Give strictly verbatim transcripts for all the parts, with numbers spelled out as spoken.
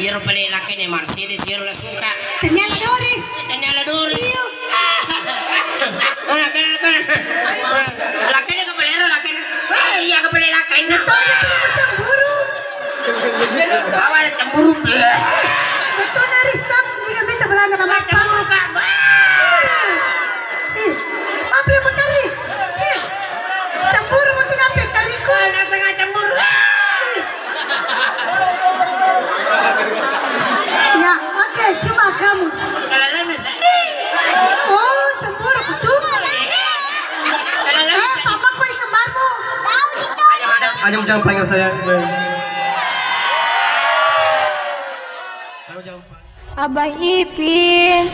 Iyaro pale lakkainna Mercedes, iyaro la suka. Tennia la Doris. Tennia la Doris. Iya. Lakkainna, lakkainna. Lakkainna kapalero, lakkainna. Wah, iya kapale lakkainna. Betul, betul, betul, cemburu. Bawa ada cemburu. Betul, dari Sam, dia minta belanda sama cemburu, Kak. Ih, apa yang mau tarik? Ih, cemburu mau tidak apa yang tarikku? Wah, nggak sengaja cemburu. Ih. Ya, oke, coba kamu. Kalau lemes, eh. Oh, cemburu betul. Kalau lemes, eh, papa kok kembarmu? Ayo, jangan panggil saya. Ayo, jangan panggil. Abang Ipin.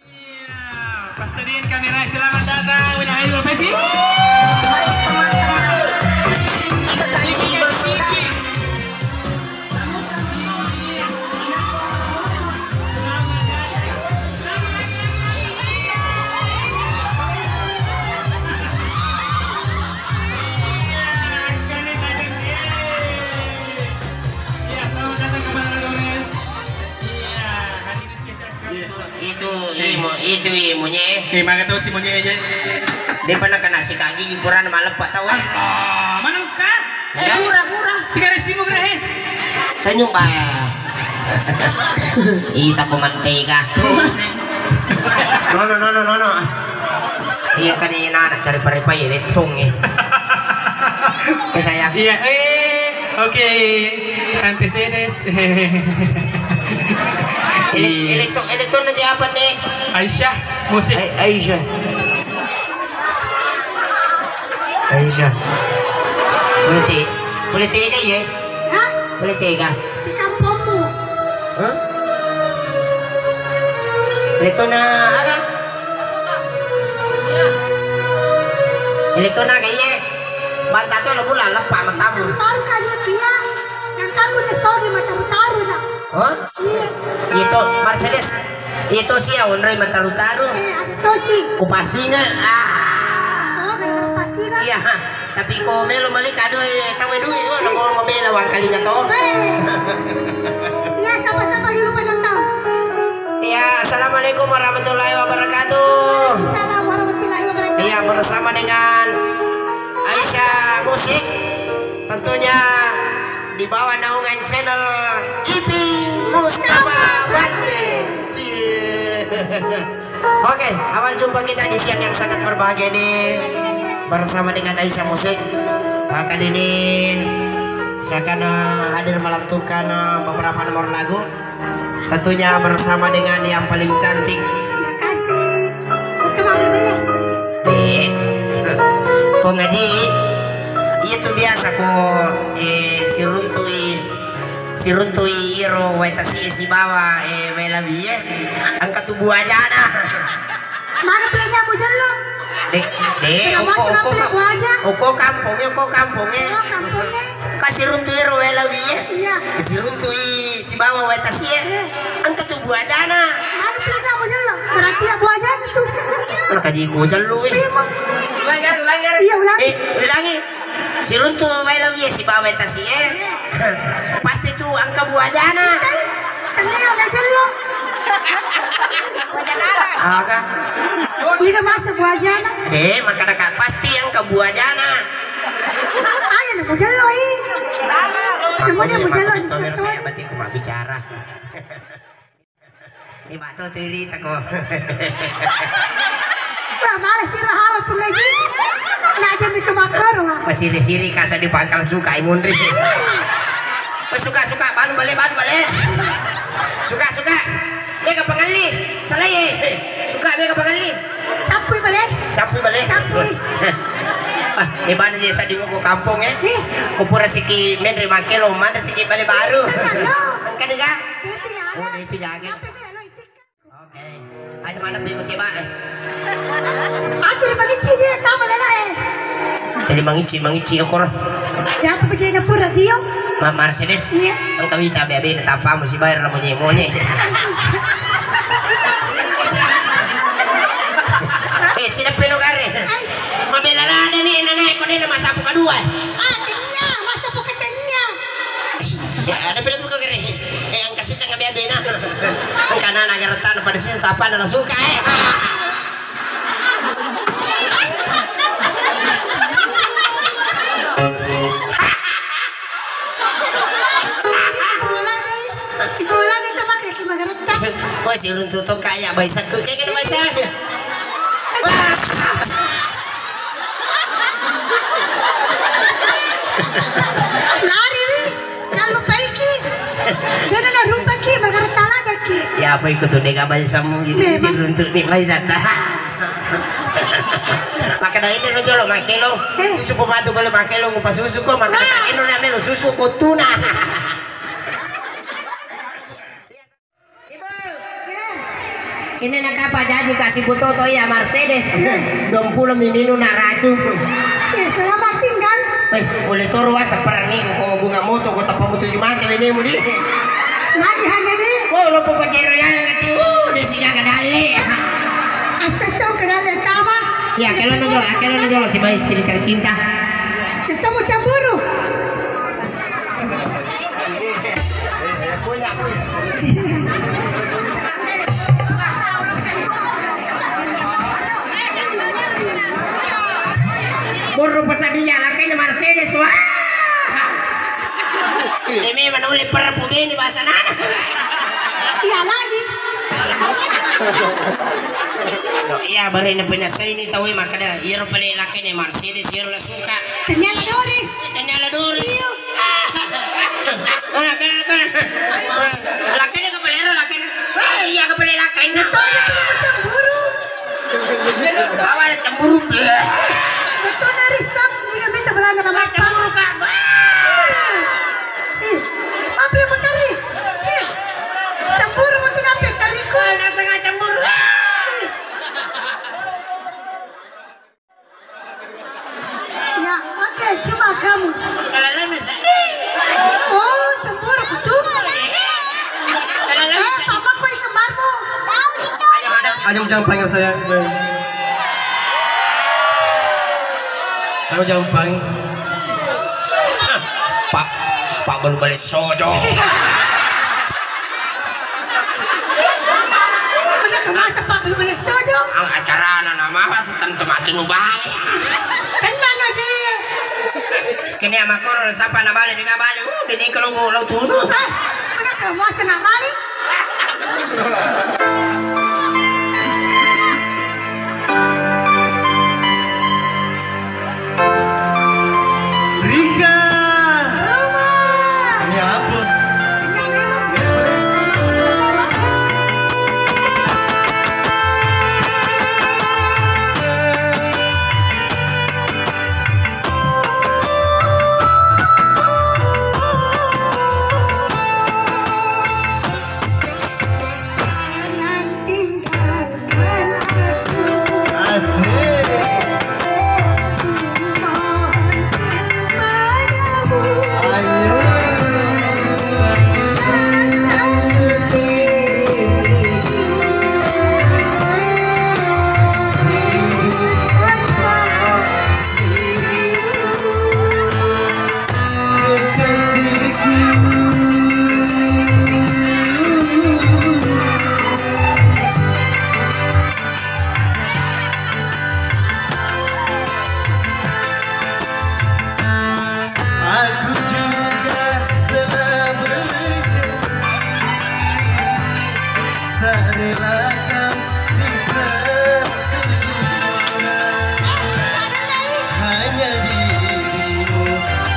Iya, persediaan kamera, selamat datang, Wina Hairul Fesi. Hai, teman-teman. Kita tak tiba sudah. Iya, selamat datang kembali, Dolores. Iya, hari ini spesial sekali. Itu, itu, imo, itu, imonye. Eh, maga tau si monye aja. Dia pernah kena sikat gigi, purana maleppa tau, eh. Ah, manengka? Eh, hura, hura. Tiga resimu gerak, eh. Senyum, Pak. Ita ko mantega. Nono, nono, nono. Iya, kan ini anak cari pare-pare, letong, eh. Eh, sayang. Iya, eh, oke. Tante Sedes. Ele-, Iya. Elektron, elektron aja apa nih? Aisyah, musik. Ai-, Aisyah. Aisyah. Boleh te-, boleh tega, ya? Hah? Boleh tega? Si kampungmu. Hah? Elektron aga? Elektron aga, iya? Banta to lo bulan lepa matamu. Baru kali dia. Yang kamu nih sogi mataru-taru, nah. Hah? Iya. Itu Mercedes. Itu sia onroi mataru-taru. Eh, ada tosi. Kupasinga. Ah. Oh, gara-gara pasinga. Iya, ha. Tapi ko melo mali kado, eh, tau, eh, dui, oh, lo mau mabela wangkalinga to. Eh. Iya, sapa-sapa di lupa datang. Iya, assalamualaikum warahmatullahi wabarakatuh. Waalaikumsalam warahmatullahi Ya, bersama dengan Aisyah Musik, tentunya di bawah naungan channel Ipin Mustafa Bande. Cie. Oke, awal jumpa kita di siang yang sangat berbahagia ini bersama dengan Aisyah Musik. Maka ini saya akan, eh, hadir melantunkan, eh, beberapa nomor lagu. Tentunya bersama dengan yang paling cantik. Makasih. Itu mau beli-beli. Dek. Ko ngaji, iya tu biasa ko, eh, siruntui, siruntui iro wae tasi sibawa, eh, wae lawi, eh. Engka tu buajana. Mana pelenya bujello? Dek, dek, uko, uko, uko kampong, uko kampong, eh. Oh, kampong, eh. Ka siruntu ero wae lawi, eh. Iya. Siruntu i sibawa wae tasi, eh. Iya. Engka tu buajana. Mana pelenya bujello? Berarti ya buajana tu. Mana kaji ko jello, eh. Iya, Mang. Ulangi, ulangi. Iya, ulangi. Eh, ulangi. Siruntu wae lawi, eh, sibawa wae tasi, eh. Pasti tu engka buajana. Iya. Tennia udah jello. Aga? Iya, masa buajana. Eh, makana ka pasti engka buajana. Ayo, na bujello, i. Cuma dia bujello di situ. Saya berarti cuma bicara. Ini batu tu irita ko. Wah, malas sih, hawa pun lagi. Nah, aja itu makar, wah. Masiri-siri kasa di pangkal suka, i munri. Wah, suka, suka, balu bale, balu bale. Suka, suka. Mega pangalli. Salai, eh. Suka mega pangalli. Cappui bale. Cappui bale. Cappui. Ah, eh, bana je sadi ko kampong, eh. Eh. Ko pura siki menre makelo, mana siki bale baru. Iya, iya. Engka dega? Depi jaga. Oh, depi jaga. Tapi mela lo itik. Oke. Aja mana bego ceba, eh. Aku mangicci je, tama lala, eh. Jadi mangicci, mangicci okor. Japa pejena pura dio. Ma Mercedes. Iya. Engka wita bebe na tapa musi bayar la monye-monye. Eh, sida peno kare. Ai. Mabela lada ni, nana ko dena masapu kadua. Ah, tania, masapu katania. Ya, ada pele buka kare. Eh, engka sisa ngabe abena. Engka nana garetana pada sisa tapana la suka, eh. Itu lagi, itu lagi tu pakai ki magaretta. Wah, si urung tutup kaya baisakku. Kayak gini, Baisa. Lari, wi. Nallupaiki. Dena narupaki, magara talagaki. Ya, apa ikut tu dega bai samu gitu. Memang. Siruntu ni bai sata. Maka dari ini lo jolo makelo. Eh. Susu pematu kalau makelo ngupa susu ko, maka dari ini lo namelo susu ko tuna. Ibu. Kini nakapa jaji kasi butoto iya Mercedes. Dua puluh mi minu na racun. Eh, selamat tinggal. Eh, boleh toro asa perangi ko bunga moto ko tappa mutu jumate bene mudi. Lagi hanya di. Oh, lo popo cero lala ngati. Uh, desi gaga dalle. Asa so ke dalle kama. Ya, kalau na jolo, kalau na jolo si bai istri tercinta. Kita mau cemburu. Borro pasadia lakanya Mercedes, wah. Ini memang oleh perpu beni bahasa nana. Iya lagi. Iya, bareng penasai ini tahu makanya iyaro pale lakanya Mercedes, iyaro la suka. Ternyata Doris. Tania la Doris. Iya. Ah, kan, kan. Lakanya kapalero, lakanya. Ah, iya, kapale lakanya. Betul, betul, cemburu. Bawa ada cemburu. Betul, dari stop. Ini kan minta belanda sama cemburu, Kak. Ih, apa yang mau tarik? Ih, cemburu mungkin apa yang tarikku? Ada sangat cemburu. Ih. Ya, oke, cuma kamu. Kalau lebih sedih. Oh, cemburu betul. Kalau lebih sedih. Eh, papa kok ikan marmo. Ayo, jangan panggil saya. Ayo, jangan panggil. Pak, Pak belum balik sojo. Mana kamu masa Pak belum balik sojo? Ang acara Ana nama pas tentu matu nu bale. Tenang aja. Kini ama koro sapa na bale, de' ga bale. Uh, de' ni kalau mau lo tunu. Eh, mana kamu senang bale? Rika. Roma. Ini apa? Asik. Ayo. Aku juga telah berjanji, tak rela kau bisa hanya dirimu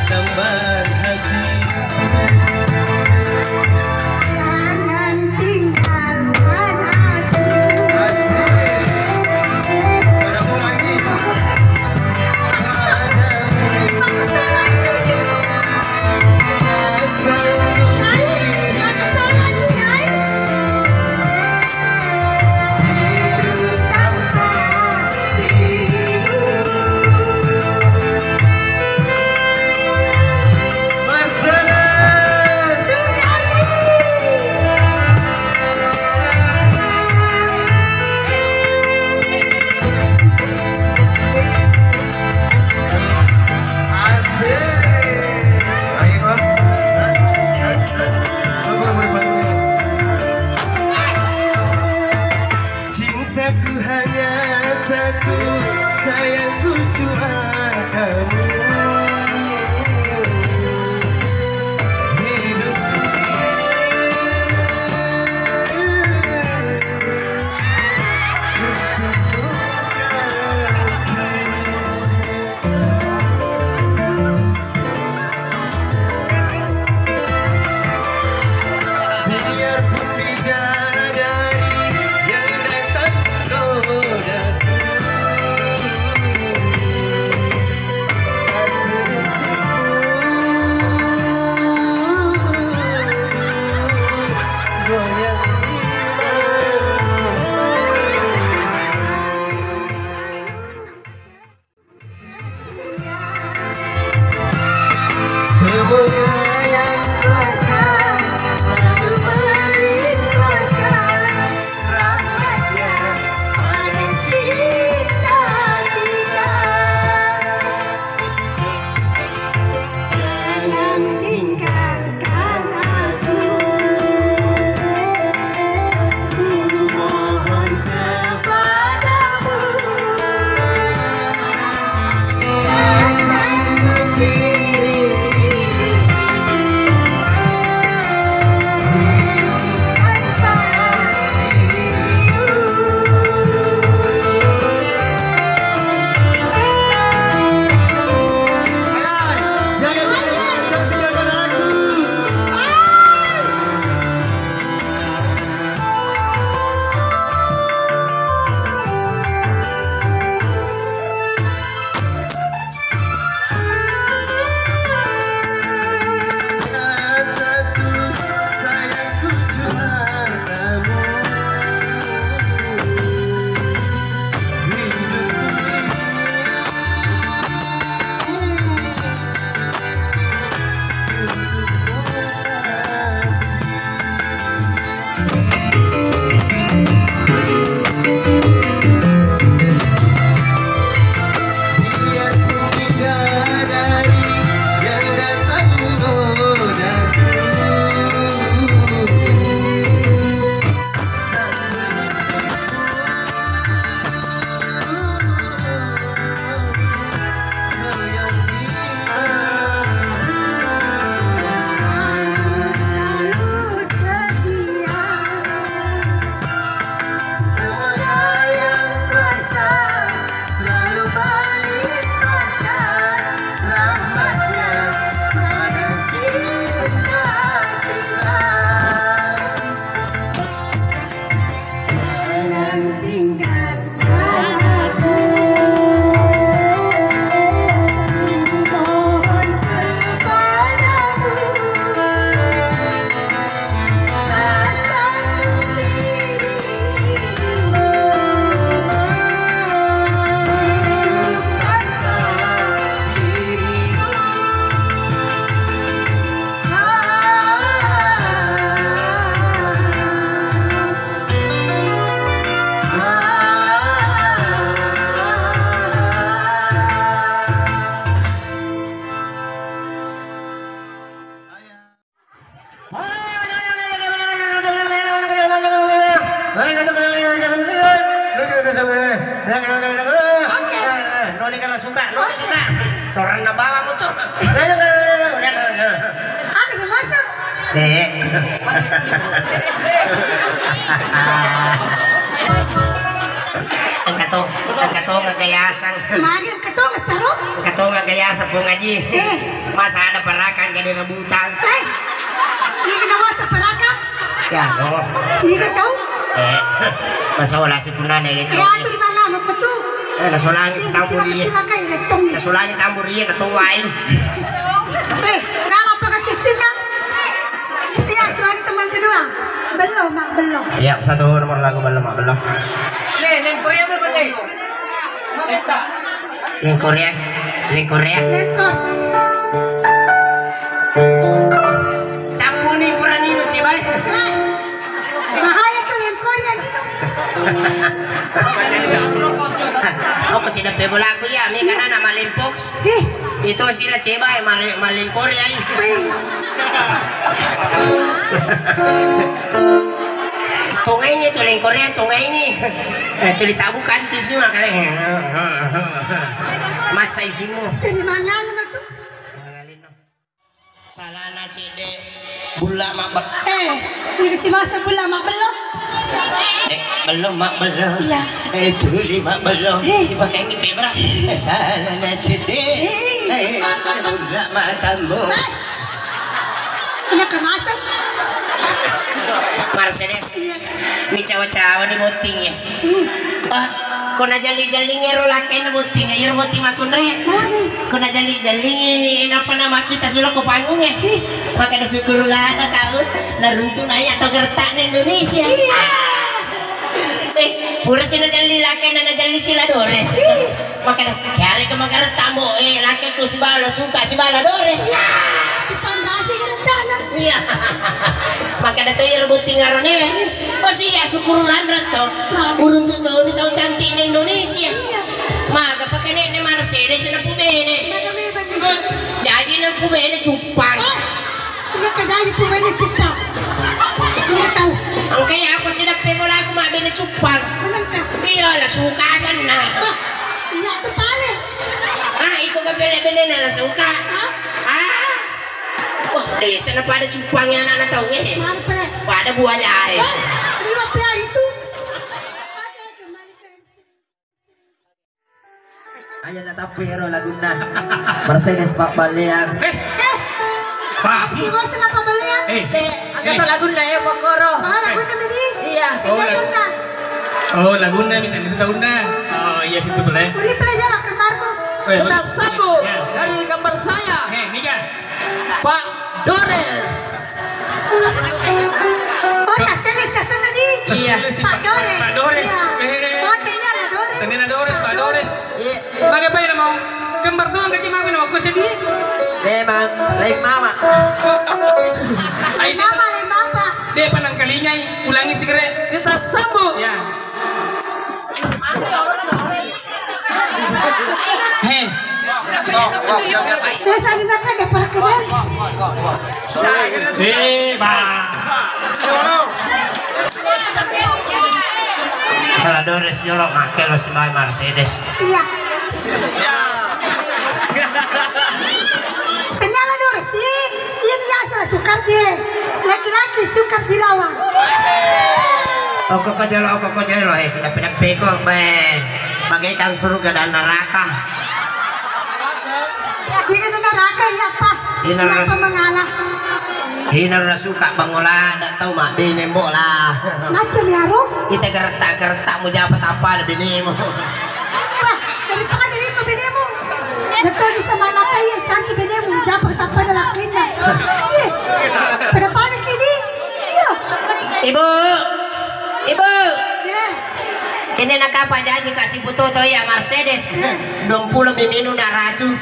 tambahan hati. Jangan tinggalkan aku. Asik. Pada mau lagi. Cintaku hanya satu, sayangku cuma kamu. Hidupku Noni kalau suka, noni suka. Loranna bawang itu. Ada sih masuk. Eh. Engka to, engka to nggak gayasang. Magi engka to nggak sarung? Engka to nggak gayasang, Pung Haji. Eh. Masa ada perakan jadi rebutan. Eh. Ini kena masa perakan. Ya, oh. Iya, kan tahu? Eh, masola si punana ini. Ya, itu di mana? Anu, betul. Eh, nasolangi si tambur iya. Nasolangi tambur iya, ketuai. Eh, kenapa pakai sini, Kak? Iya, solangi teman kedua. Belum, Mak, belum. Iya, satu nomor lagu belum, Mak, belum. Nih, yang Korea belum, Mak? Lengkor ya, lengkor ya. Lengkor. Campuni purani no cebai. Bahaya tuh lengkor ya gitu. Aku sih dapat bola aku ya, mi kan anak malempox. Itu sih lah cebai, maleng Korea. Tongai ni tu lengkor ya, tongai ni. Eh, tuli tabu kanti semua kalian. Masa isimu. Jadi mangan tu. Salana cedde bulla mabbello. Eh, jadi si masa bulla mabbello. Eh, bello mabbello. Iya. Eh, tuli mabbello. Eh. Dipakai ini pebra. Eh, salana cedde. Eh. Eh, bulla matammu. Eh. Ini kemasan. Mercedes. Iya. Mi cawa-cawa ni botting ya. Hmm. Pak, ko najalli-jallingi ero lakkainna botting, ero botting makkunrai. Magi? Ko najalli-jallingi, ngapa nama kita silo ko panggung ya? Maka ada syukur lada kau, naruntu naya atau geretak na Indonesia. Iya. Eh, pura si najalli lakkainna najalli sila Dores. Iya. Makana, kiare ke magara tamo, eh, laki ku sibala suka sibala Dores. Ya. Sipanrasi ke rencana. Iya. Makana to iya botting arone. Oh, iya, syukur lanra to. Nah. Urung tu tau ni tau cantik di Indonesia. Iya. Maga pakai nenek Mercedes na pubene. Maga memang. Jadi na pubene cupang. Ah. Iya, kajadi pemene cupang. Iya, tahu. Engka ya, aku sidappe bola aku mak bene cupang. Menang kah? Iya, lah suka sana. Ah, iya, tu paling. Ah, iko ke bele-bele na lah suka. Hah? Ah. Wah, desa na pada cupang ya anak-anak tahu eh. Mantap. Pada buah jahe. Eh, lima pia itu. Oke, kembali ke M C. Aja na tappi ero lagunna. Mercedes Pak Baleang. Eh, Pak. Si bos kenapa Baleang? Eh, eh, angkat lagunna ya Mokoro. Oh, lagunna tadi? Iya. Oh, lagunna. Oh, lagunna minta minta taunna. Oh, iya situ boleh. Boleh pernah jawab kembarmu. Oh, iya, kita sambung dari gambar saya. Eh, Mika. Pak Dores. Oh, tak sini, tak sini tadi. Iya. Pak Dores. Pak Dores. Iya. Eh. Oh, ternyata Dores. Ternyata Dores, Pak Dores. Iya. Bagaimana mau kembar tuh angkat cima mau kau sedih? Memang lain mama. Lain mama, lain bapak. Dia panang kalingai, ulangi segera. Kita sambung. Ya. Hei. Biasa di nakal ada perkedan. Eh, ba. Kalau Dores jolo make lo sebagai Mercedes. Iya. Kenyala Dores sih. Iya, dia asal suka dia. Laki-laki suka dilawan. Oko ko jolo, oko ko jolo, eh, si dappe-dappe ko, beh, bagaikan surga dan neraka. Jadi itu neraka, iya, apa? Iya, apa mengalah? Ina rasuka bangola, ada tau mak bene bola. Macam ya, Ro? Ita gertak-gertak mau jawab apa ada benemu. Wah, daripada iko benemu. Betul di sama apa iya cantik benemu, jawab apa ada lakinya. Iya. Pada panik ini. Iya. Ibu. Ibu. Iya. Kene nakapa jaji Kak Siputo to iya Mercedes. Dong pulo miminu na racun.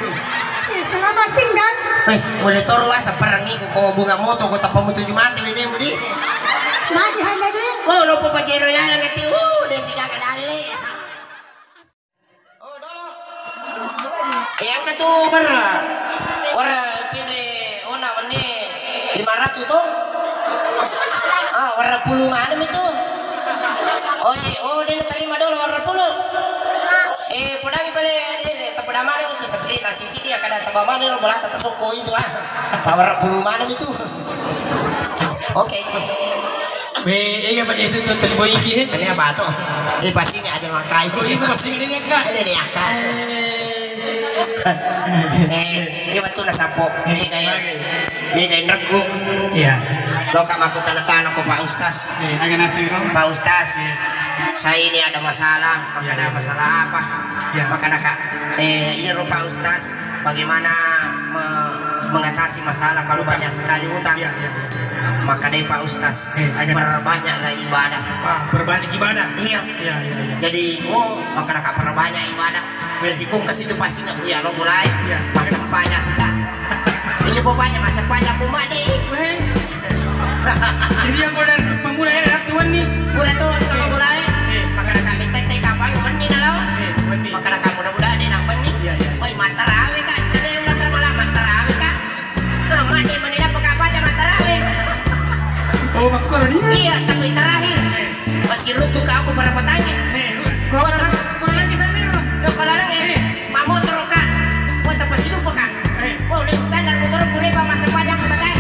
Eh, selamat tinggal. Eh, mulai toro asa perangi ko bunga moto ko tappa mutuju mati mene mudi. Lagi hanya di. Oh, lopo pajero ilalang ati. Uh, desi kaka dalle. Oh, dolo. Eh, angka tu berra. Warra pinre ona menne lima ratus to. Ah, warra puluh mana itu? Oh, iya. Oh, dia terima dolo warra puluh. Eh, podangi pale, eh, Pada mana itu seperti tak cici dia kada taba mana lo bola kata soko itu ah. Power puluh mana itu. Oke. Be, ega pa itu tuh tadi boy iki. Ini apa tuh? Eh, pasti ini aja makai. Oh, itu pasti ini ya, Kak. Ini nih ya, Kak. Eh. Eh, ini betul lah sapo. Ini kayak ini kayak rekku. Iya. Lo kak aku tanda-tanda kok Pak Ustaz. Eh, agak nasi, Bro. Pak Ustaz. Iya. Saya ini ada masalah. Iya, ada masalah apa? Ya. Maka nak, eh, iya, Pak Ustaz, bagaimana me- mengatasi masalah kalau banyak sekali utang? Ya, ya, ya. Maka deh, Pak Ustaz, eh, agak nasi. Perbanyaklah ibadah. Ah, perbanyak ibadah. Iya. Ya, ya, ya. Jadi, oh, maka nak perbanyak ibadah. Jadi kong kasi tu pasti nak, ya, lo mulai. Ya. Masa banyak sih, Kak. Iya, pokoknya masa banyak aku mah deh. Eh. Jadi yang kau dari pemula ya, Ratu Wenni. Udah tuh, kalau mulai. Eh. Maka nak kami tete kapan Wenni dah lo. Eh, Wenni. Maka nak kamu udah, udah deh nak Wenni. Iya, iya. Woi, mantar awe, Kak. Tadi udah termalam mantar awe, Kak. Ah, mati menilai pakai apa aja mantar awe. Oh, makkoro dia. Iya, tapi terakhir. Masih lutu, Kak, aku pada petanya. Eh, kau kurang, kurang lagi sana, Bro. Lo kalau lagi, eh, mau motor, Kak. Mau tempat hidup, Kak. Eh. Oh, ini standar motor, boleh, Pak, masa panjang, Pak, eh.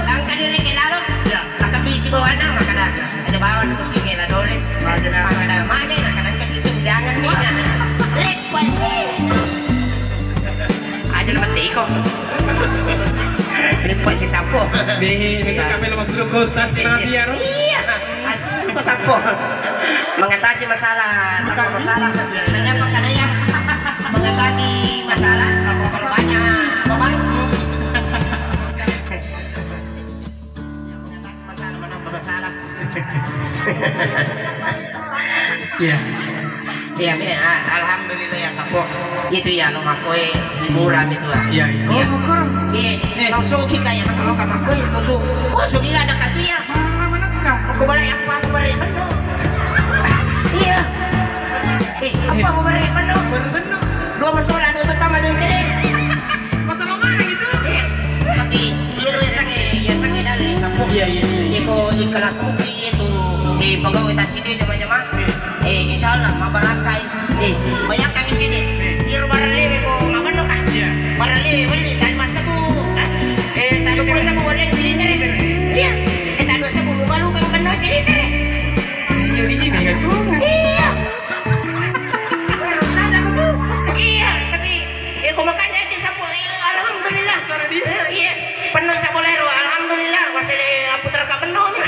Tangka diri ke dalam. Ya. Maka bisi bawa anak, maka dah. Aja bawa nunggu sini, lah, Doris. Maka dah. Maka dah, maka dah, maka dah, gitu, jangan nih. Lepas sih. Aja nama tiko. Lepas si sapo. Deh, itu kami lo waktu kau stasi nanti ya, Ro? Iya. Kok sapo? Mengatasi masalah, tanpa masalah. Ternyata kada ya. Mengatasi masalah, tanpa perbanyak beban. Mengatasi masalah, menambah masalah. Iya. Iya, mi, a-, alhamdulillah ya, sapo. Itu ya, lo makoe hiburan itu, ah. Iya, iya. Oh, iya. Iya, eh, tau soki kayak lo ka makoe, tau so-, oh, so gila ada katu ya. Mana, mana kah? Aku balik apa, aku balik penuh. Iya. Eh, apa, eh, aku balik penuh? Balik penuh. Dua masalah, dua tetangga dong kene. Masalah mana gitu? Iya. Tapi, iya, lo ya sange, ya sange dari sapo. Iya, iya, iya. Iko ikhlas mungkin itu, eh, pegawai tasidi jama-jama. Iya. Eh, insya Allah, mabarakai. Eh, bayangkan ini deh. Iro baralewe ko mabenno, Kak. Iya. Baralewe wali, tadi masabu. Eh, tadi dua sabu wali silitere. Iya. Eh, tadi dua sabu mubalu kan benno silitere. Iya, iya, iya, iya. Iya. Iya, tapi, eh, ko makanya aja sabu. Eh, alhamdulillah. Iya, iya. Penuh sabu lero, alhamdulillah. Wasele aputar ka benno ni.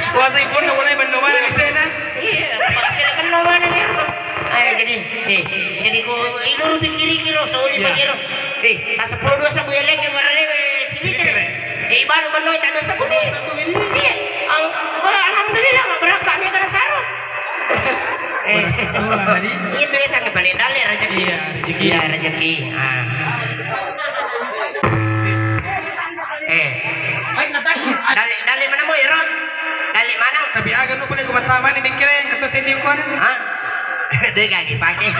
Wasai pun mulai benno mana di sana? Iya, pasti penuh mana ya. Ayo jadi, eh, jadi ko iluru pikiri kiro, soli, iya, pajero. Eh, tak sepuluh dua sabu eleng yang maralewe silitere. Eh, balu benno tak dua sabu ni. Iya, angka, wah, alhamdulillah, nggak berakaknya kena sarung. Eh, itu ya sangat paling dalle rezeki. Iya, rezeki. Iya, rezeki. Ah. Eh. Dalle, dalle mana mo ero? Dalle mana? Tapi aga nu pole ko pertama ni dikira yang ketus ini kon. Hah? Deh gak dipakai.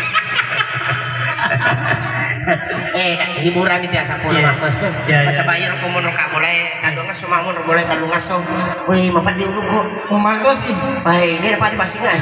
Eh, hiburan itu ya sapo, iya, mako. Iya, iya. Masa bayar ko mun ka mulai tadu ngaso, mamun mulai tadu ngaso. Wih, mapadi ulu ko. Mau mato sih. Wah, ini dapat pasti nggak?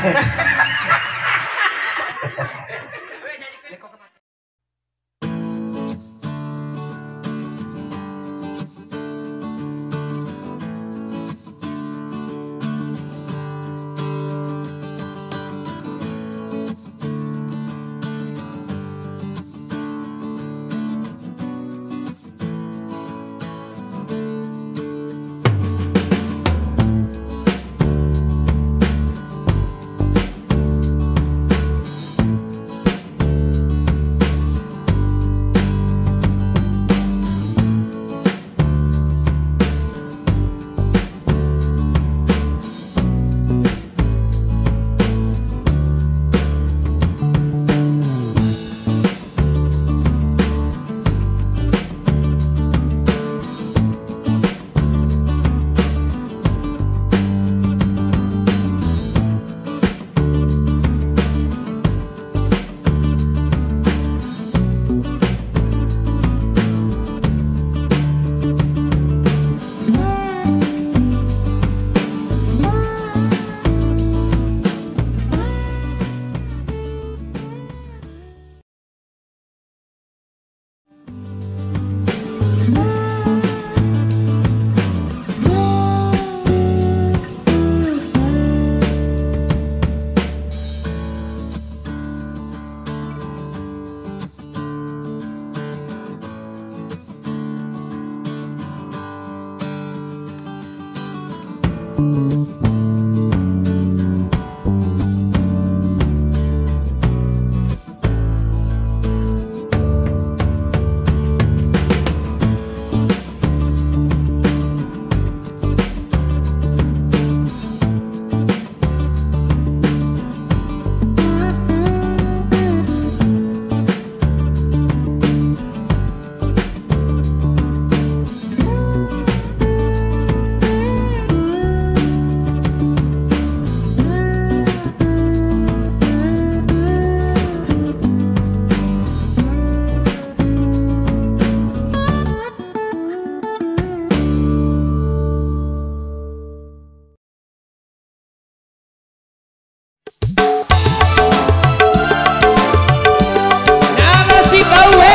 Nalasi tauwe.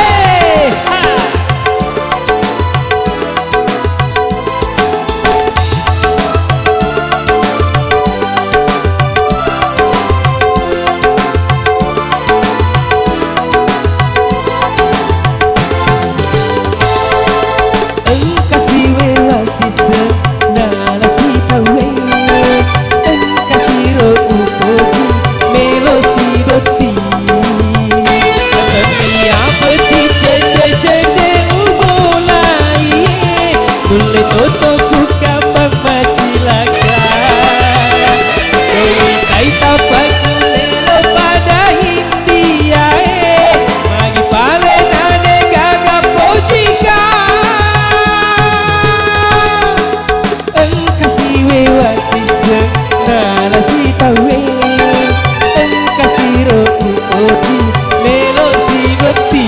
Ha. Engka siwela siseng nalasi tauwe, engka siro upoji melo sidotti. Iya peti cende-cende umulai, nulle toto kukambang macilaka. Doi taita pagulelo pada India e, magi pale nade gaga pojika. Engka siwewa siseng nalasi tauwe, engka siro upoji melo sidotti.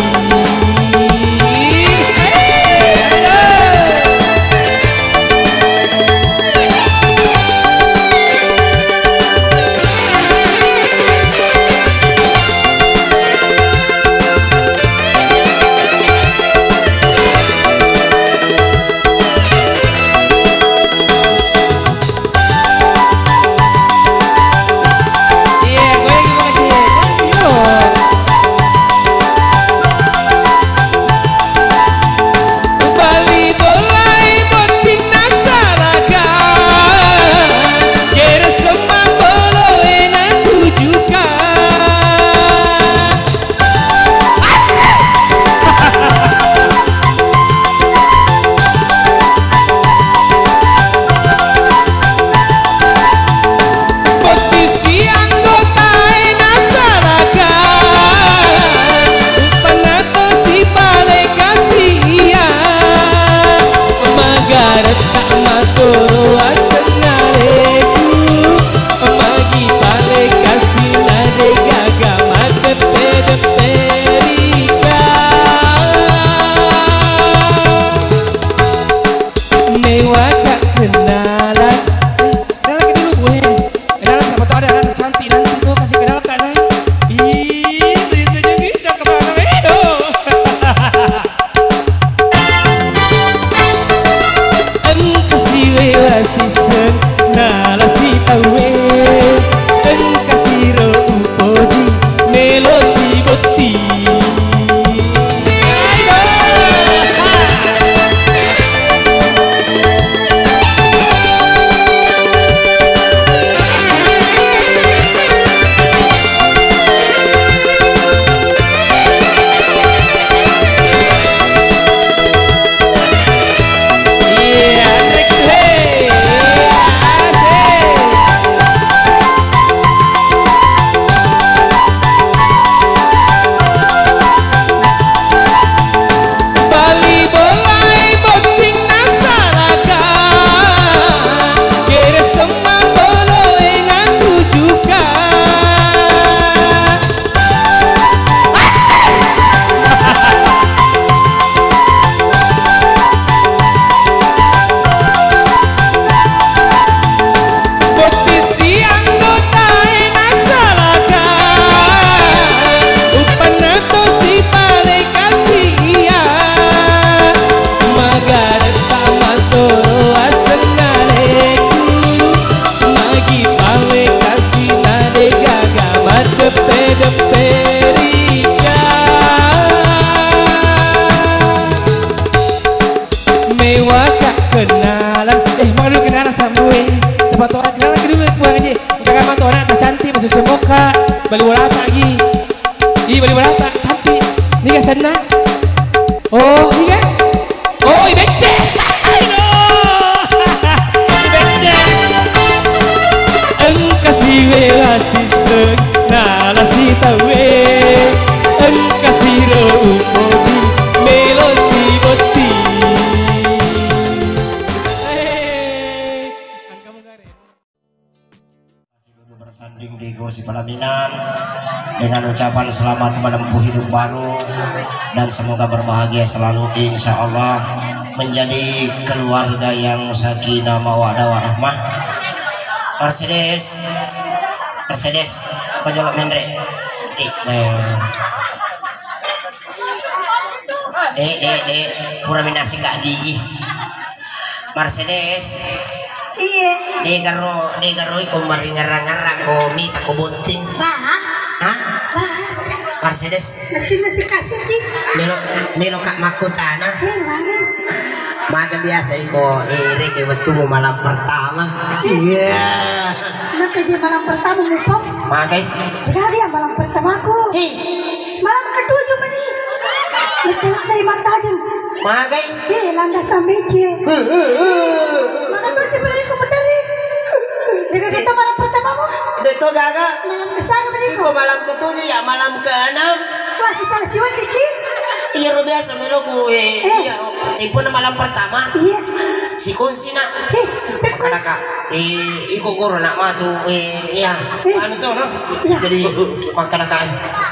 Ih, bali barata, cantik. Niga senna? Oh, niga? Oh, i becce. Aduh. I becce. Engka siwela sisseng, nala sitawe. Engka siro upoji, melo sibotting. Hei, engka mugare. Masih duduk bersanding di kursi pelaminan dengan ucapan selamat menempuh hidup baru dan semoga berbahagia selalu, insya Allah, menjadi keluarga yang sakinah mawaddah warahmah. Mercedes, Mercedes, kau jolo menre. Eh, eh. Dek, dek, dek, pura minasika gigi. Mercedes. Iya. Degaro, degaro iko maringarang-ngarang ko mita ko botting. Bah. Hah? Bah. Mercedes. Nasi nasi kasih di. Melo, melo kak makutana. Hei, mana? Maga biasa iko, eh, reke wettumu malam pertama. Iya. Maka je malam pertama mupo. Magai. Tidak ada malam pertamaku. Hei. Malam ketujuh meni. Mentelak dari Martajeng. Magai. Eh, landasan mece. Maka tuh si pelayan komputer nih. Dengan kata malam pertamamu. Betul gaga. Malam ke sana meni. Iko malam ketujuh ya, malam keenam. Wah, si salah siwan diki. Iya, ro biasa meloku, eh, iya. Tempo na malam pertama. Iya. Si kunci na. Eh, betul. Makalaka. Eh, iko guru nak matu. Eh, iya. Eh. Anu tuh, no? Iya. Jadi, makalaka.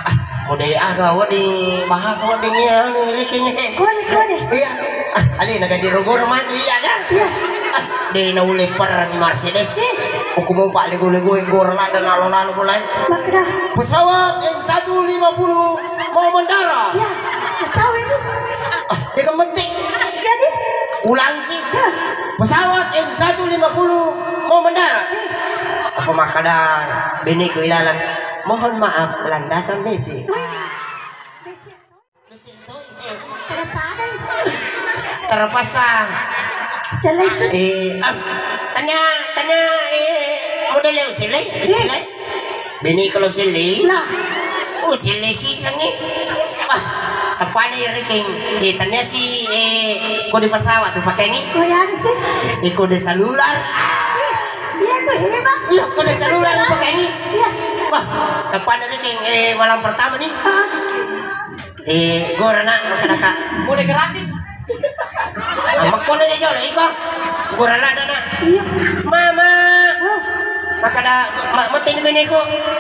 Ah, udah aga wedding bahasa wedding iya anu rekeng. Kode, kode. Iya. Ah, ale na gaji rogoro maju iya kan? Iya. Ah, de na ule perang Mercedes. Iya. Aku mau pak lego-lego gor lada nalo-nalo mulai. Makda. Pesawat M satu lima puluh mau mendarat. Iya. Tahu ini. Ah, dia kan penting. Jadi? Ulang sih. Iya. Pesawat M satu lima puluh mau mendarat. Iya. Apa makada bini ku ilalang? Mohon maaf, landasan besi. Wih. Besi. Terpaksa. Selesai. Eh, ah, tanya, tanya, eh, model yang selesai, selesai. Bini kalau selesai. Lah. Oh, selesai sih sangi. Wah, tepani rekeng. Eh, tanya si, eh, kode pesawat tuh pakai ni. Kode apa sih? Eh, kode seluler. Iya tuh hebat. Iya, kode seluler tuh pakai ni. Iya. Wah, tepani rekeng. Eh, malam pertama nih. Ah. Eh, gora nak, makanaka. Mode gratis. Ah, makkono je jolo iko. Gora lada nak. Iya. Mama. Hah? Makada, ma, mateni beneku.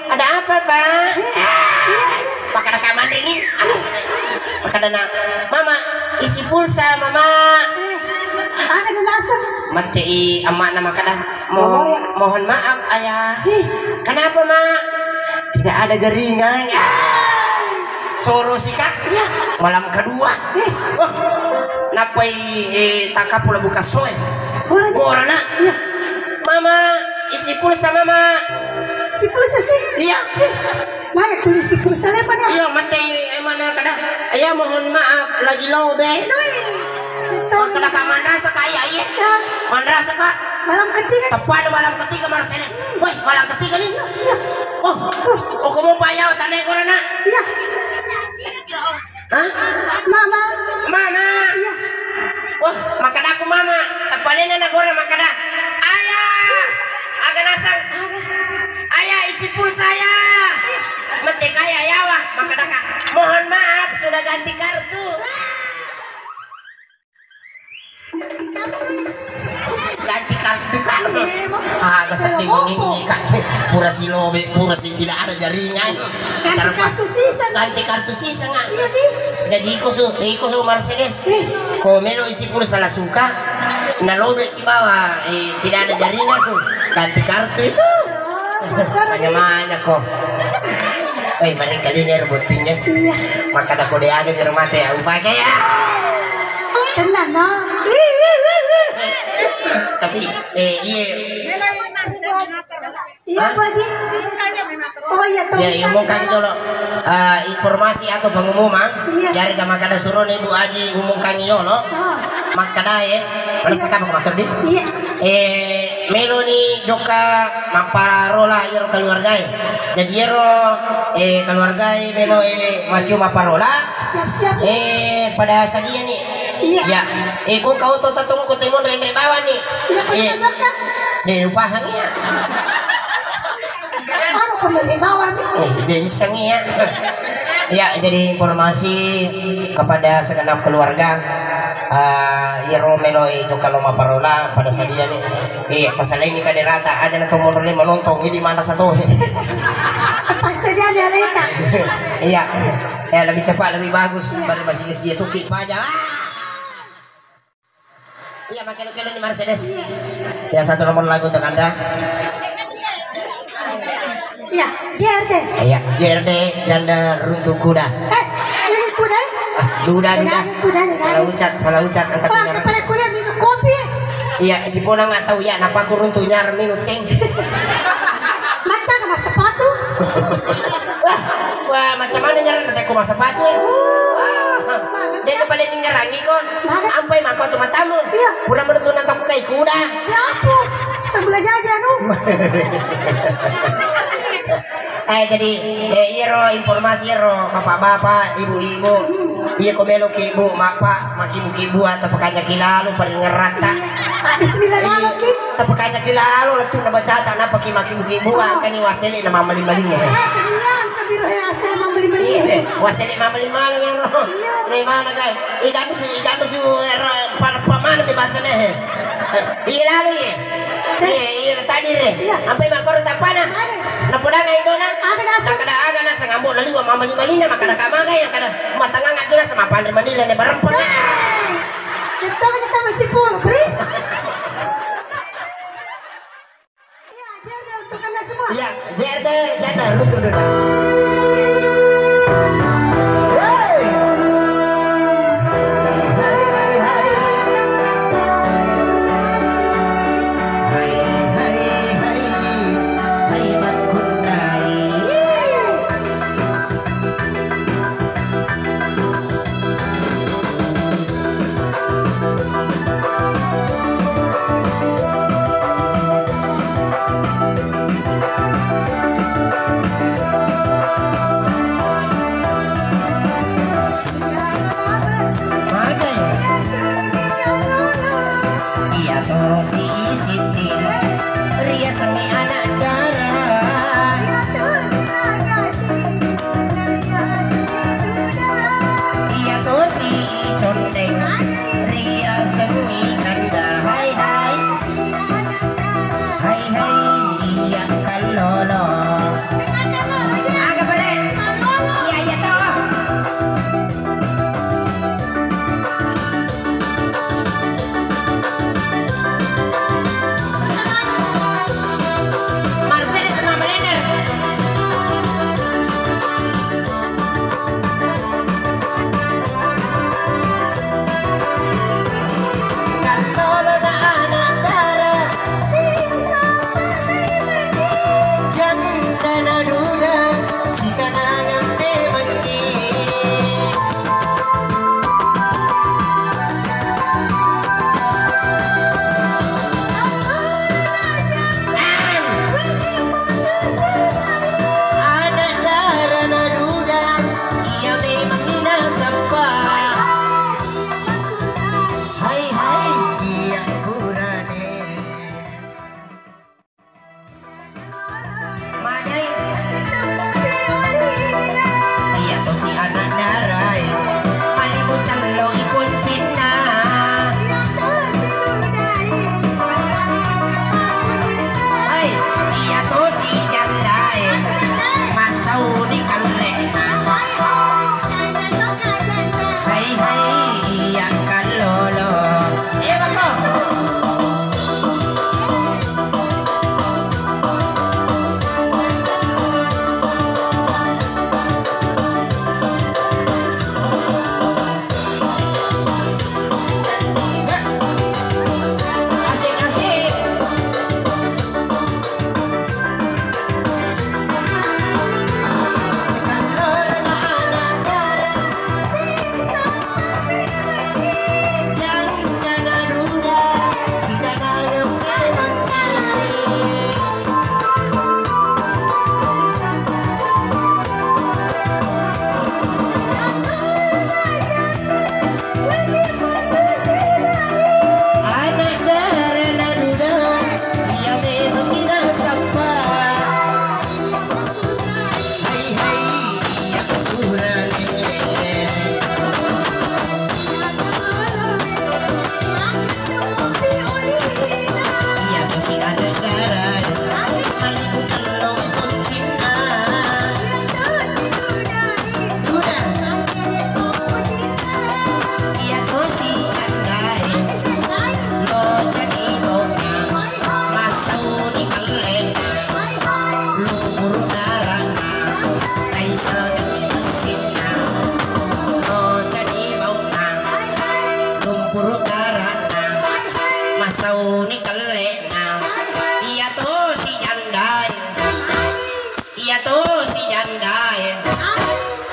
Ada apa, Pak? Iya. Makada kamande ni. Makada nak, Mama, isi pulsa, Mama. Ada nasa. Mate i amakna makada. Mo-, mohon maaf, Ayah. Kenapa, Mak? Tidak ada jaringan. Soro sika. Iya. Malam kedua. Wah. Napai, eh, taka pula buka soe. Gorana. Gorana. Iya. Mama, isi pulsa, Mama. Isi pulsa sih? Iya. Mana tulis isi pulsa lepa dah? Iya, mate, eh, mana kada. Ayah, mohon maaf, lagi lobe. Aduh. Betul. Kada ka manrasa ka, iya, iya. Ya. Manrasa ka. Malam ketiga. Tepat malam ketiga, Marseles. Woi, malam ketiga nih. Iya. Oh, oh, kamu payah, tane gorana. Iya. Hah? Mama. Mana? Iya. Wah, makadaku mama. Tapalena na gora makada. Ayah, aga nasang. Ayah, isi pulsa, Ayah. Mete kaya yawa, makadaka. Mohon maaf, sudah ganti kartu. Ganti kartu, Kak. Aga seddi wenni, Kak. Pura si lobe, pura si tidak ada jaringan. Ganti kartu sisa. Ganti kartu sisa, Kak. Iya, di. Jadi iko su, iko su Mercedes. Ko melo isi pulsa la suka, na lobe sibawa, eh, tidak ada jaringan. Ganti kartu itu. Manya-manya ko. Eh, mending kali ini rebuttingnya. Iya. Makada kode aga jero mate ya, upake ya. Tenang, no. Tapi, eh, iya. Iya, Bu Haji. Oh, iya, tuh. Ya, umumkan jolo. Eh, informasi atau pengumuman. Iya. Jari ga makada suruh nih Bu Haji umumkan yolo. Ah. Makada ya. Mana saka makada di? Iya. Eh, Meloni jokka mapparola iyaro keluargae. Jaji iyaro, eh, keluargae melo, eh, macio mapparola. Siap-siap. Eh, pada sadia ni. Iya. Ya. Eh, ko kau to tatong ko temon renre bawang ni. Iya, ko eh, jokka. De upahang iya. Aro ko menre bawang ni. Eh, de iseng iya. Ya, jadi informasi kepada segenap keluarga. Ah, iyaro melo, eh, jokka lo mapparola pada sadia ni. Iya, tasalaini kaderata, aja na to monro le manontong, idi mana satu. Pas saja dia leka. Iya. Ya, lebih cepat, lebih bagus. Iya. Baru masih S D tuki paja. Ah! Iya, makelo-kelo ni Mercedes. Iya. Ya, satu nomor lagu untuk Anda. Iya, J R D. Iya, J R D janda runtu kuda. Eh, ini kuda, eh? Ah, duda, duda. Ini kuda, ini salah kuda. Ucat, salah ucat. Angkat. Wah, kepala kuda minum kopi. Iya, si Pona nggak tahu ya, napa aku runtu nyar minum teng. Macam sama sepatu. Wah, wah, macam mana nyar nanti aku masa sepatu ya? Wah, dia kepala minggarangi kok. Mana? Ampai mako tu matamu. Iya. Pura menentu nanti aku kayak kuda. Ya apa? Sambil aja aja, anu. Eh, jadi, eh, iyaro informasi iyaro, bapak-bapak, ibu-ibu. Iya, ko meloki ibu, mappa, makibu-kibu, atau pekanya kilalo, paling ngerata. Iya. Bismillah lalo ki. Tapi kanya kilalo, letu na bacata, napa ki makibu-kibu, oh, angkani wasele na mamaling-maling ya. Eh, kenyang, kebiro ya, asli mamaling-maling ya. Iya, wasele mamaling-maling ya, ro. Iya. Dari mana, guys? Ikan su, ikan su, ro, pa-, pa-, mana di bahasanya, he? Iya, lalu, iya. Iya, iya, tadi, re. Iya. Ampai makoro tapana. Ada. Napodangnga indona. Aga naseng. Nakkeda aga naseng, ambo naliwa mamali-malina, makkeda kamaga yang kada matanganga tu naseng mapanre manila ne barempeng. Wah. Kita kita masih pun, Pri. Iya, J R D untuk Anda semua. Iya, J R D, J R D, rukun dulu. Hey.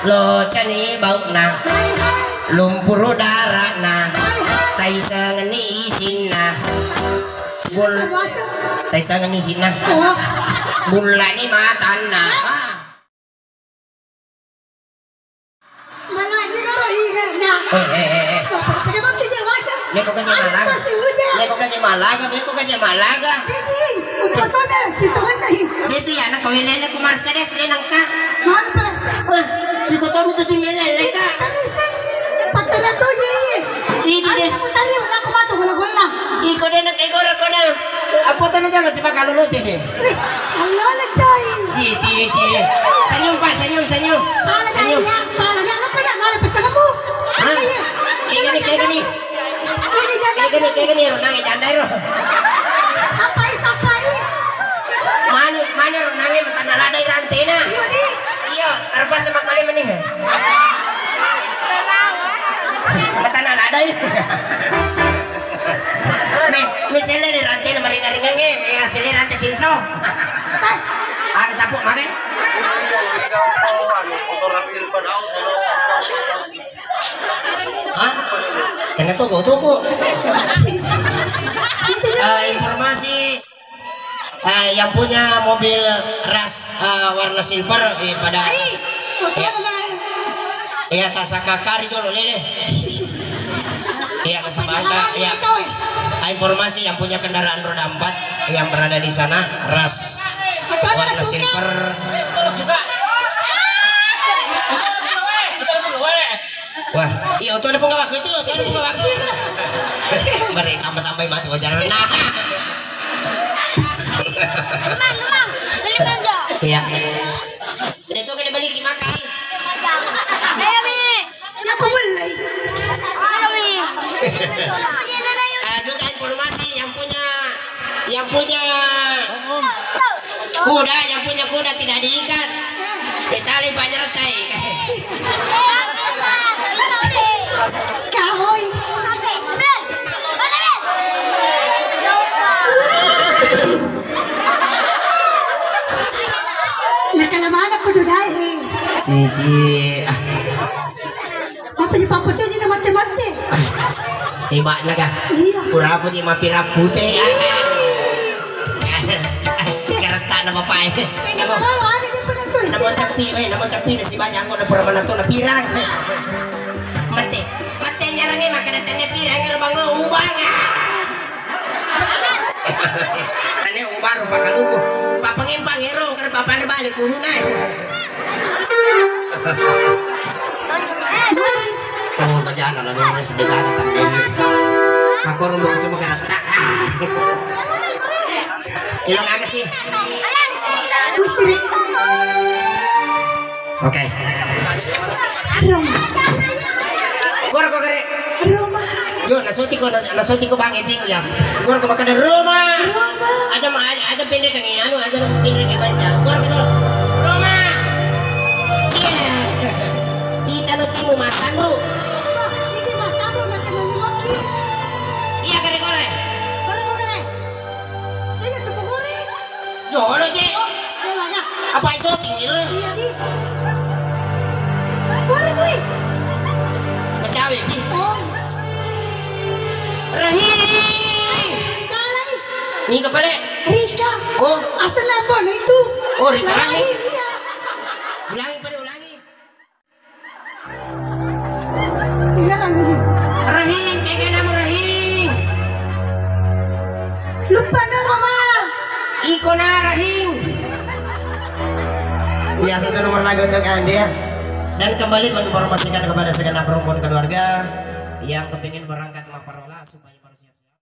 Locani bau'na, lumpuru dara'na, taisengenni isinna. Bul-, taisengenni isinna. Bullani matanna. Malah aja karo iya, nah. Eh, eh, eh, eh. Bapak, pakai pakai jawatan. Meko gaje malaga. Ayo, kasih hujan. Meko gaje malaga, meko gaje malaga. Jadi, umpamanya si teman tadi. Itu ya, anak kawin lele ku Mercedes, le nangka. Mantap. Wah, iko tomi tu tim lele, ka. Itu kan bisa. Patara tu, iya, iya. Ini deh. Ayo, kamu tadi, ulah aku matu, ulah, ulah. Iko deh, nak, iko, kona. Apa tadi, jangan si bakal luluti, he. Wih, Allah na, coy. Ci, ci, ci. Senyum, Pak, senyum, senyum. Pala senyum. Saya, pala yang apa dah, malah pesan kamu. Hah? Apa ya? Kayak gini, kayak gini. Ini jangan. Kayak gini, kayak gini, runangi jandai ro. Sampai, sampai. Mani, mani runangi, matanna ladai rantena. Iya, di. Iya, terpaksa makali meni, he. Matanna ladai. Me, me selle ri rante na maringa-ringangnge, ya selle rante sinso. Aga sapu magai? Hah? Kena toko-toko. Eh, informasi, eh, yang punya mobil ras, eh, warna silver, eh, pada. Hai, foto apa, Bang? Iya, tasakakari jolo lele. Iya, nasabaka, iya. Ah, informasi yang punya kendaraan roda empat yang berada di sana, ras warna silver. Wah, iya, oto ada penggawa itu, oto ada penggawa itu. Mereka tambah-tambah mati wajar. Nah. Mang, mang, beli manja. Iya. Udah itu kena beli ki makai. Ayo, Mi. Ya, aku mulai. Ayo, Mi. Ah, juga informasi yang punya, yang punya kuda, yang punya kuda tidak diikat. Ditali panjang retai. Kawoi. Nakala mana kudu dae? Cici. Ah. Apa sih papa tuh jadi mate-mate? Tiba naga. Iya. Pura aku jadi mapi rapute. Karetak nama pae. Kalau ada di pernah tuh. Nama cepi, eh, nama cepi nasi banyak kok na pura mana tuh na pirang. Mate, mate nyarange makan tenda pirang lo bango ubang. Ane ubaru pakaluku. Papangempang ero, kare papane balik uluna. Kamu kajana la dua sedih banget tambah. Makoro mau ketemu karatta. Ilo kagak sih? Musrik. Oke. Aroma. Gor ko gare. Aroma. Jo, nasoti ko, nas-, nasoti ko bang Eping ya. Gor ko makan Roma. Roma. Aja ma, aja, aja pendek yang anu, aja pendek yang baca. Gor ko to. Roma. Iya. Kita no timu masanru. Ini masanru makan ngopi. Iya, gare, gare. Gare, gare. Iya, tepung goreng. Jolo, Cek. Oh, iya, iya. Apa iso tinggi, Re? Iya, di. Baru, Bui. Macawe, Bi. Oh, iya. Rahim. Salah, i. Ni kepala. Rika. Oh. Asal apa itu? Oh, Rika Rahim. Rahim, iya. Ulangi, pada ulangi. Beneran nih. Rahim, keke nama Rahim. Lupa nama, Ma. Iko na Rahim. Biasa tuh nomor lagu untuk Anda ya. Dan kembali menginformasikan kepada segenap rumpun keluarga yang kepingin berangkat maparola supaya bersiap-siap.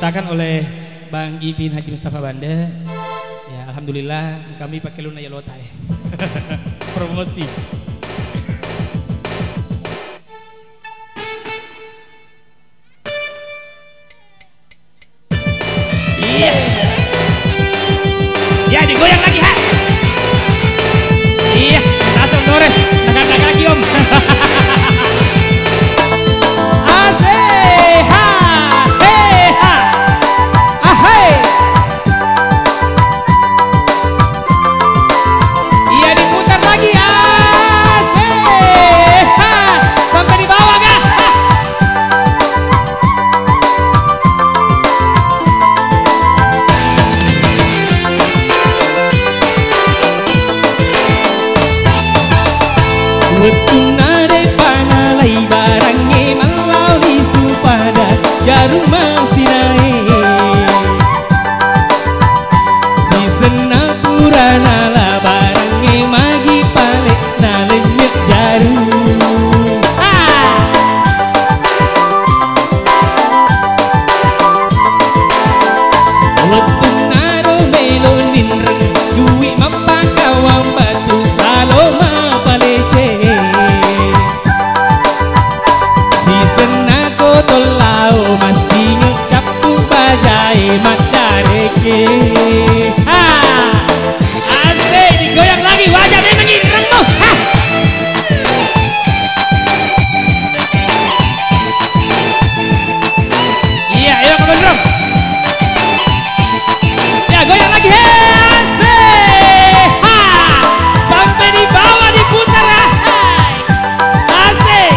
Takan oleh Bang Ipin Haji Mustafa Bande. Ya, alhamdulillah, kami pakai luna yelota, eh. Promosi. Iya. Ya, digoyang lagi, ha. Iya, langsung Dores. Tekan-tekan lagi, Om. Asik, ha, he, ha. Ahai. Iya, diputar lagi, asik. Ha, sampai di bawah, ga? Ha. Wettunna de'pa nalai barangnge, mallao lisu pada jarum masinae. Sisenna pura nala barangnge, magi pale nalennye jarum. Ah! Wettunnaro melo ninreng, dui mappakawang batu salo mapalece. Sisenna koto lao massinge, cappu bajae maddareke. Ha! Asik, digoyang lagi, waja memang inremmu. Ha! Iya, ayo, Pak Gondrong. Ya, goyang lagi. He, asik. Ha. Sampai di bawah diputar, ya. Hai. Asik.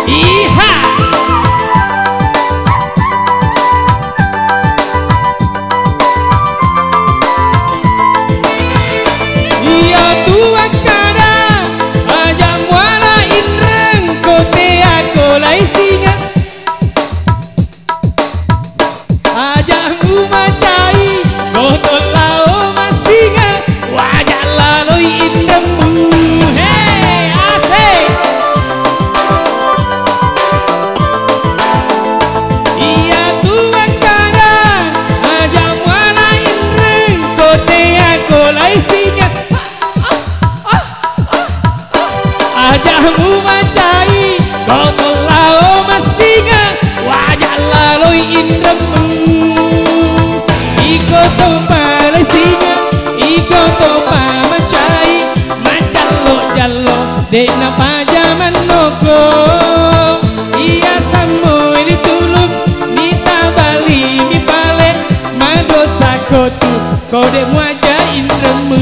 Iha. Iya tu akkada, aja muala inreng, kotea kolai singa. Aja mumacai, koto lao massinga, waja laloi inremmu. He, asik. Iya tu akkada, aja muala inreng, kotea kolai singa. Aja mumacai, koto lao massinga, waja laloi inremmu. Iko to pale singa, iko to pamacai, majallo-jallo, de' napaja mannoko. Iya sammo ditulung, mita bali mi pale, madosa kotu, ko de' muaja inremmu.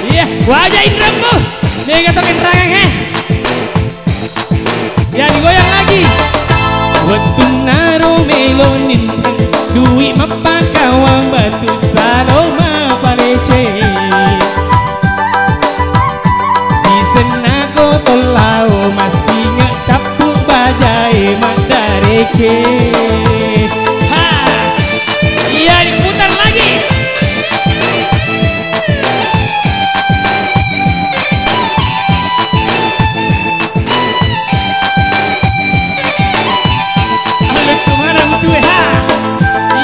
Iya, waja inremmu. Mega to kenrangang, he. Ya, digoyang lagi. Wettunnaro melo ninreng, dui mappakawang batu salo mapalece. Sisenna koto lao massinga, cappu bajae maddareke. Ha! Iya, diputar lagi. Aluttu marang tue, ha.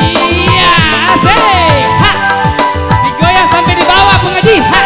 Iya, asik. Ha. Digoyang sampai di bawah, Bung Haji. Ha.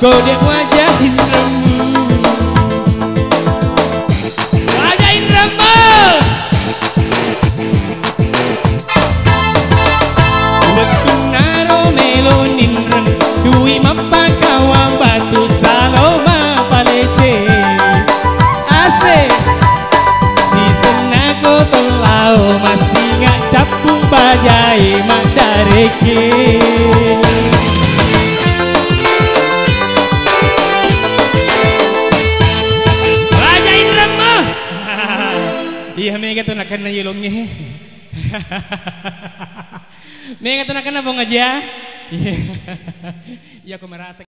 Kode waja inremmu. Waja inremmu. Wettunnaro melo ninreng, dui mappakawa batu salo mapalece. Asik. Sisenna gotong lao massinga cappung bajae maddareke. Baja inremmu. Iya, mega tu nakenna yolongnge. Mega tu nakenna Pong Aji ya. Iya, aku merasa